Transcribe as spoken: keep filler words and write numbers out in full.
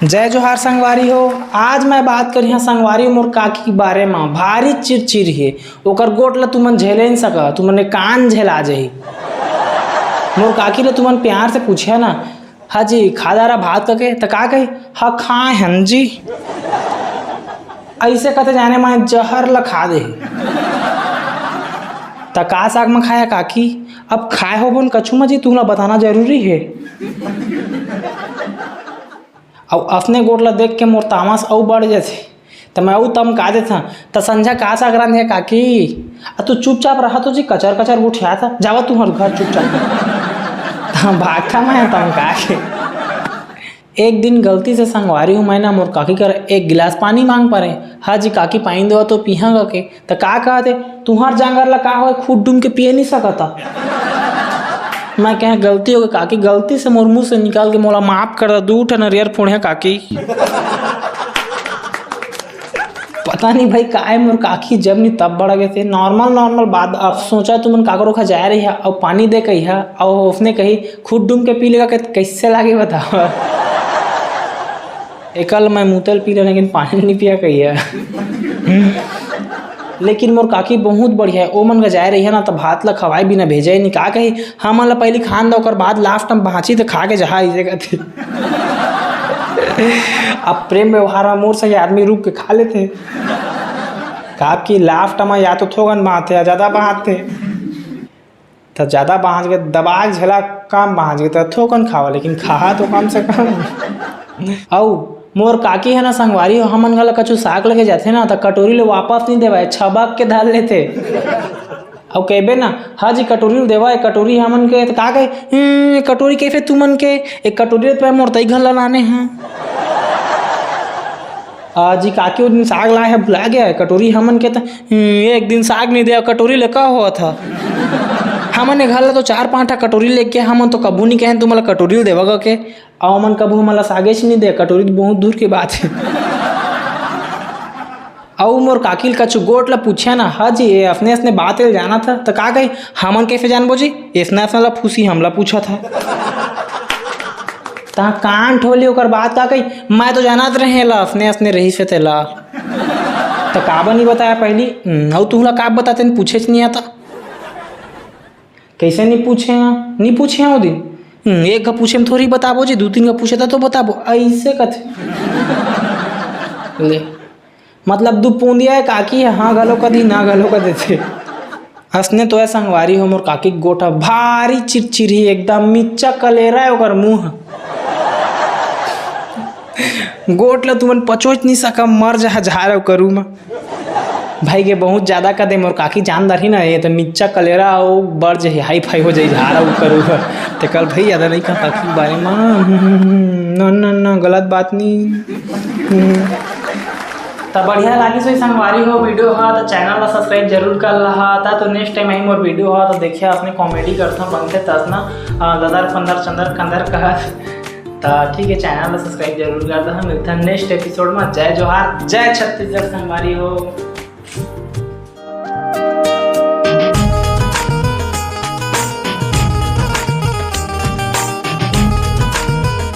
जय जोहार संगवारी हो। आज मैं बात करिहा संगवारी मोर काकी के बारे म। भारी चिरचिर हे, ओकर गोठ ल तुमन झेले नइ सका, तुमन के कान झेला जाही। मोर काकी ल तुमन प्यार से पूछे ना, "हाँ जी, खा डारा भात कके?" त का कही, "हाँ, खाए हन जी।" अइसे कथे जाने मैं जहर ल खा दे। "त का साग म खाया काकी?" "अब खाए होबो न कछु म जी, तुमला बताना जरूरी हे।" अउ असने गोठ ल देख के मोर तामस अउ बढ़ जाथे, त मैं अउ तमका देथंव, "त संझा का साग रांधे काकी?" "आ तू चुपचाप रहा तो जी, कचर कचर गोठियाथा, जावा तुंहर घर चुपचाप।" त भागथंव मैं तमका के। एक दिन गलती से संगवारी हो मैं ना मोर काकी कर एक गिलास पानी मांग परे। "हाँ जी काकी, पानी देवा तो पीहा" कके। त का कहत हे, "तुंहर जांगर ला का होय, खुद डूम के पिए नइ सकत?" मैं कहे, "गलती होगे काकी, गलती से मोर मुंह से निकल गे, मोला माफ कर दा, दू ठन नरियर फोड़े काकी।" पता नहीं भाई काय मोर काकी जब नहीं तब बड़ा गए थे। नॉर्मल नॉर्मल बात। अब सोचा तुमन काकरो खा जाए रही है, अब पानी दे कही है, अब उसने कही खुद डूम के पी लेगा, कइसे लागे बताओ। एकल मैं मुतल पी ले, लेकिन पानी नहीं पिया कही है। लेकिन मोर काकी बहुत बढ़िया है, ओ मन का जाए रही है ना, तो भात ला खवाए बिना भेजे ही नहीं। का कही, "हमन ला पहली खान दा, ओकर बाद लास्ट में बाँची तो खा के जहा," इसे कहते। अब प्रेम व्यवहार में मोर सही आदमी रुक के खा लेते। काकी लास्ट में या तो थोकन बाँचते या ज्यादा बाँचते। त ज्यादा बाँच गे, दबा के झेला, कम बाँच गे त थोकन खावा, लेकिन खाहा तो कम से कम। अउ मोर काकी है ना संगवारी हो, हमन घला कछु साग लेके जाथे ना, त कटोरी ले वापस नहीं देवाय, छबक के धर लेथे। अउ कहबे ना, "हाँ जी, कटोरी ल देवा, एक कटोरी हमन के," त का कहे, "हम्म, एक कटोरी कइसे तुमन के? एक कटोरी तो मोर तई घर ला लाने हैं।" आ जी काकी, ओ दिन साग लाए है, भुला गया है, कटोरी हमन के त, हम्म, एक दिन साग नहीं दे, कटोरी ले का होवत ह? हमन ए घर ला तो चार पांच ठा कटोरी लेके, हमन तो कभू नहीं कहेन तुमन ला कटोरी ल देवा के, अउ हमन कभू हमन ला सागेच नहीं दे, कटोरी तो बहुत दूर के बात है। अउ मोर काकी ल कछु गोठ ला पूछे ना, "हाँ जी, ये असने असने बात ल जानत ह?" त का कही, "हमन कैसे जानबो जी? एसना एसना ला फूसी हमला पूछत ह।" तहाँ कान ठोली ओकर बात का कही, "मैं तो जानत रहे ला, असने असने रहिस हे तेला।" त काबर नहीं बताया पहली? हम्म, अउ तुहला का बताते न, पूछेच नहीं आता। कैसे नहीं पूछे हैं? नहीं पूछे हैं ओ दिन। हम्म, एक का पूछे में थोड़ी बताबो जी, दू तीन का पूछे था तो बताबो। ऐसे कथे। ले। मतलब दू पूंदिया है काकी है, हाँ घलो कदी ना घलो कदी थे। असने तो है संगवारी हो मोर काकी के गोठ ह, भारी चिरचिरी, एकदम मिच्चा कलेरा है ओकर मुंह। गोठ ल तुमन पचोच नहीं सका, मर जा झार अउ करू म। भाई के बहुत ज्यादा कदे मोर काकी जान डरही ना, ये तो मिच्चा कलेरा अउ बढ़ जाही, हाई फाई हो जाही झार अउ करू ह। ते कल भाई ज्यादा नहीं कहा काकी के बारे म। ना, ना, ना, गलत बात नहीं। त बढ़िया लागिस होही संगवारी हो video ह, त channel ला subscribe जरूर कर लहा, त तो next time आही मोर video ह, त देखिया अपने comedy करथन बनथे तस ना, अ, ददर पंदर चंदर कंदर कहत। त ठीक है, channel ला subscribe जरूर कर दहा, मिलथन next episode में। जय जोहार, जय छत्तीसगढ़ संगवारी हो।